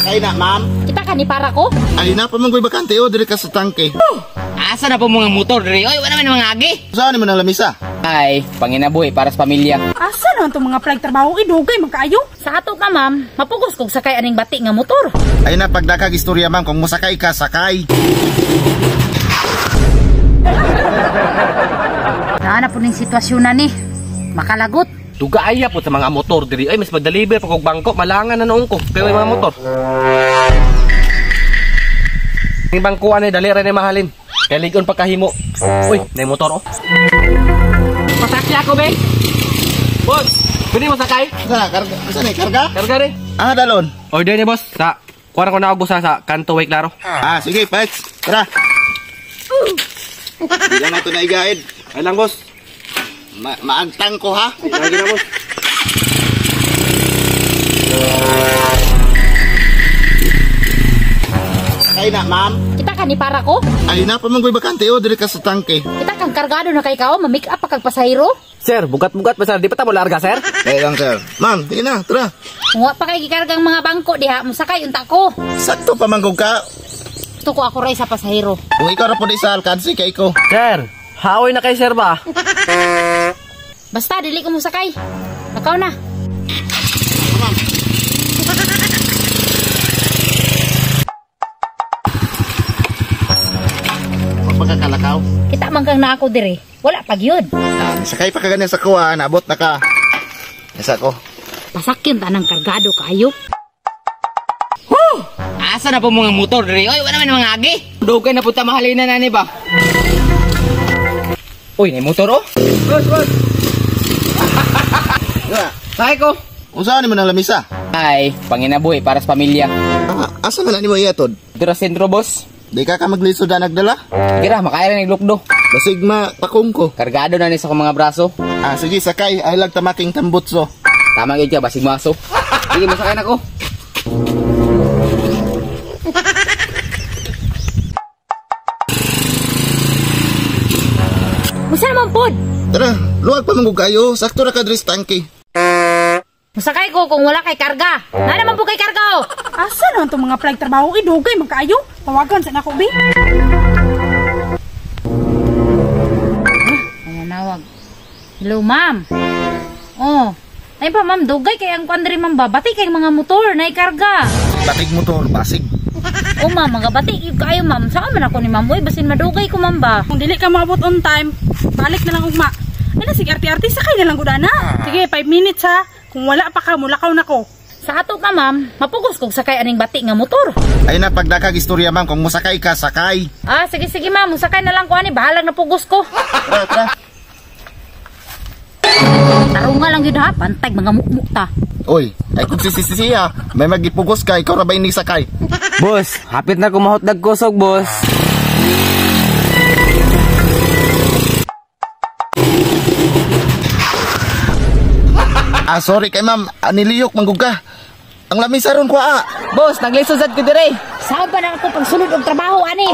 Kay na, ma'am. Kita ka ni para ko? Ay na pa man ko'y bakante o diri ka sa tangke. Asa na po mga motor diri? Oy, wala man mga agi. Saan ni man ang lamisa? Ay, panginabuhi para sa pamilya. Asa naman itong mga flag trabaho? Idugay man kaayo. Sa ato ka, ma'am, mapugos kog sakay aning bati nga motor. Ay na pagdakag istorya, ma'am, kung mosakay ka, sakay. Naa na po ning sitwasyon na ni. Makalagot. Dugaaya po sa mga motor diri. Ay, mas mag-deliver pa kog bangko, malangan na noong ko. Kaya may mga motor. Ang bangkoan ay dali ra ni mahalin. Kay ligon pagkahimo. Uy, nay motor oh. Pasakya ako, be. Boss, pwede mo sakay? Sa karga, sa ni karga? Karga rin. Ah, dalon. Order ni boss sa kuha ko na og busa sa Kanto Way Claro. Ah, sige, Pax. Tara. Hindi lang nato na i-guide. Ay lang, boss. Maagtang ko ha. Lagi na, boss. Kay na, ma'am. Kita ka ni para ko? Ay na pa man ko'y bakante o diri ka sa tangke. Kita kang kargado na kay kao, ma-make up pa kag pasahero. Sir, bugat-bugat pa sir. Di pa ta mo larga, sir? Kay lang, sir. Ma'am, sige na, tara. Kung wa pa kay gikargang mga bangko diha, mosakay unta ko. Sakto pa man kog ka. Gusto ko ako ray sa pasahero. Kung ikaw ra po di sa alkansi kay ko. Sir, haoy na kay sir ba? Basta dili ko mosakay. Lakaw na. Pagkakalakaw. Kita man kang na ako dire. Wala pa gyud. Ah, sakay pa ka ganyan sa kuha, naabot na ka. Nasa ko. Pasakyon tanang kargado kaayo. Woo! Asa na po mga motor diri? Oy, wala man mga agi. Dugay na po ta mahalin na nani ba? Uy, nay motor oh. Boss, boss. Sakay ko. Unsa ni man ang lamisa? Ay, panginabuhi para sa pamilya. Ah, asa man na nimo iatod? Dira sentro, boss. Di ka maglisod na nagdala? Gira, makaira ni glukdo. Basig ma pakong ko. Kargado na ni sa akong mga braso. Ah, sige, sakay. Ay lang tamaking tambutso. Tama gyud ka, basig maso. Sige, masakay na ko. Musa naman pod. Tara, luwag pa manggug kayo. Sakto ra ka diri sa tangke. Musakay ko kung wala kay karga. Na naman po kay karga oh. Asa naman itong mga flag trabaho? Idugay man kaayo. Tawagan sa nako, be. Ayan, nawag. Hello, ma'am. Oh. Ay pa, ma'am, dugay kay ang kwan diri, ma'am ba? Bati kay mga motor na ikarga. Batig motor, basig. Oh, ma'am, mga bati gyud kaayo, ma'am. Saan man ako ni ma'am? Uy, basin madugay ko, ma'am ba? Kung dili ka maabot on time, balik na lang ugma. Ay na, sige, arti-arti, sakay na lang gudana. Sige, 5 minutes ha. Kung wala pa ka, mulakaw na ko. Sa ato ka, ma'am, mapugos kog sakay aning bati nga motor. Ay na pagdakag istorya, ma'am, kung mosakay ka, sakay. Ah, sige, sige, ma'am, musakay na lang ko ani, bahalag na pugos ko. Tara, tara. Tarunga lang yun ha, pantay mga mukmuk ta. Oy, ay kung sisisiya, may magipugos ka, ikaw ra ba ini sakay? Boss, hapit na kumahotdag kusog, boss. Ah, sorry kay ma'am, niliyok manggug ka. Ang lamisa ron ko ah. Boss, naglisod sad ko dire. Saan pa na ako pagsulod og trabaho ani?